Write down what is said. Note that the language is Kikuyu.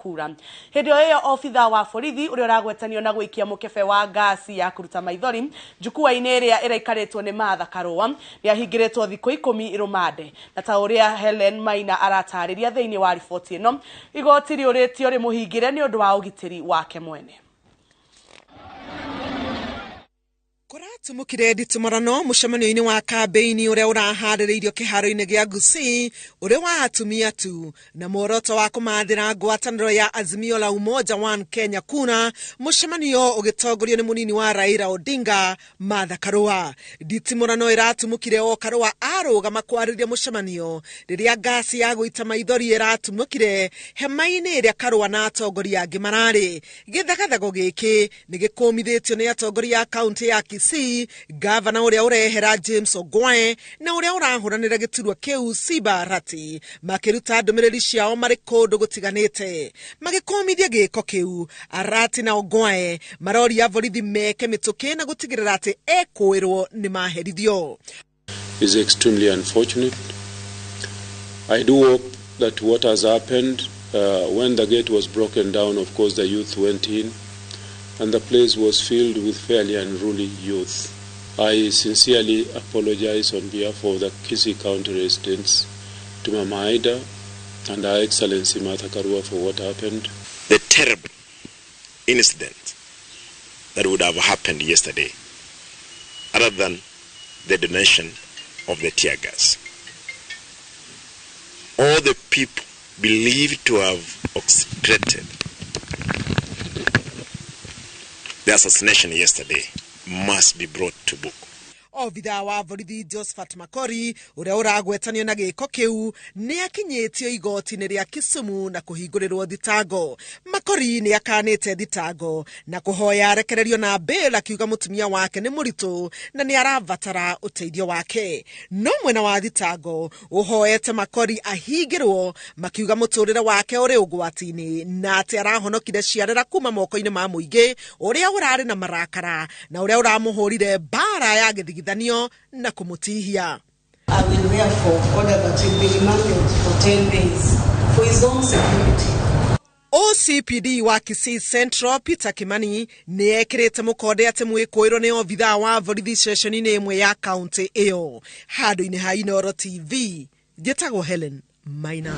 Kura. Hĩndĩ o ĩyo obitha wa borithi ũrĩa ũragwetanio na gũikia mũkebe wa ngasi ya kũruta maithori njukua-inĩ ĩrĩa ĩraikarĩtwo nĩ Martha Karũa nĩ ahingĩrĩtwo thikũ 10 rũmande. Na ta ũrĩa Helen Maina aratarĩria thĩinĩ wa riboti ĩno, igoti rĩũrĩtio rĩmũhingĩre nĩ ũndũ wa ũgitĩri wake mwene. Kũratumũkire nditimũrano mũcemanio-inĩ wa kambĩini ũrĩa ũraharĩrĩirio kĩharo-inĩ gĩa Gusii ũrĩ wa atumia tu na muoroto wa kũmathĩra ngwatanĩro ya Azimio la Umoja One Kenya kura, mũcemanio ũgĩtongorio nĩ mũnini wa Raila Odinga Martha Karũa. Nditimũrano ĩratumũkire o Karũa arũgama kwarĩria mũcemanio rĩrĩa ngasi ya gũita maithori ĩratumũkire hema-inĩ ĩrĩa Karũa na atongoria angĩ mararĩ. Gĩthagathago gĩkĩ nĩ gĩkũmithĩtio nĩ atongoria a kaunti ya Kisii, gavana ũrĩa ũrehera James Ongwae na ũrĩa ũrahũranĩra gĩturwa kĩu Simba Arati, makĩruta ndũmĩrĩri ciao marĩ kũndũ gũtiganĩte. Magĩkũmithia gĩko kĩu, Arati na Ongwae maroria borithi meke mĩtũkĩ na gũtigĩrĩra atĩ ekũĩrwo nĩ maherithio. Is extremely unfortunate. I do hope that what has happened, when the gate was broken down, of course the youth went in and the place was filled with fairly unruly youth. I sincerely apologize on behalf of the Kisii County residents to Mama Ida and Her Excellency Martha Karua for what happened. The terrible incident that would have happened yesterday, other than the donation of the tear gas. All the people believed to have orchestrated the assassination yesterday must be brought to book. Obitha wa borithi Josephat Makori ũrĩa ũragwetanio na gĩko kĩu nĩ akinyĩtio igoti-inĩ rĩa Kisumu na kũhingũrĩrwo thitango. Makori nĩ akanĩte thitango na kũhoya arekererio na bail, akiuga mũtumia wake nĩ mũritũ na nĩ arabatara ũteithio wake. No mwena wa thitango ũhoete Makori ahingĩrwo, makiuga mũtũrĩre wake ũrĩ ũgwati-inĩ na atĩ arahonokire ciarera kuma moko-inĩ ma mũingĩ ũrĩa ũrarĩ na marakara na ũrĩa ũramũhũrire mbara ya gĩthigithanio na kũmũtihia. I will therefore order that he be remanded for 10 days for his own security. OCPD wa Kisii Central Peter Kimani nĩ ekĩrĩte mũkonde atĩ mwĩkũĩrwo nĩ obithaa wa borithi ceceni-inĩ ĩmwe ya kaunti ĩyo. Handũ-inĩ ha Inooro TV, njĩtagwo Helen Maina.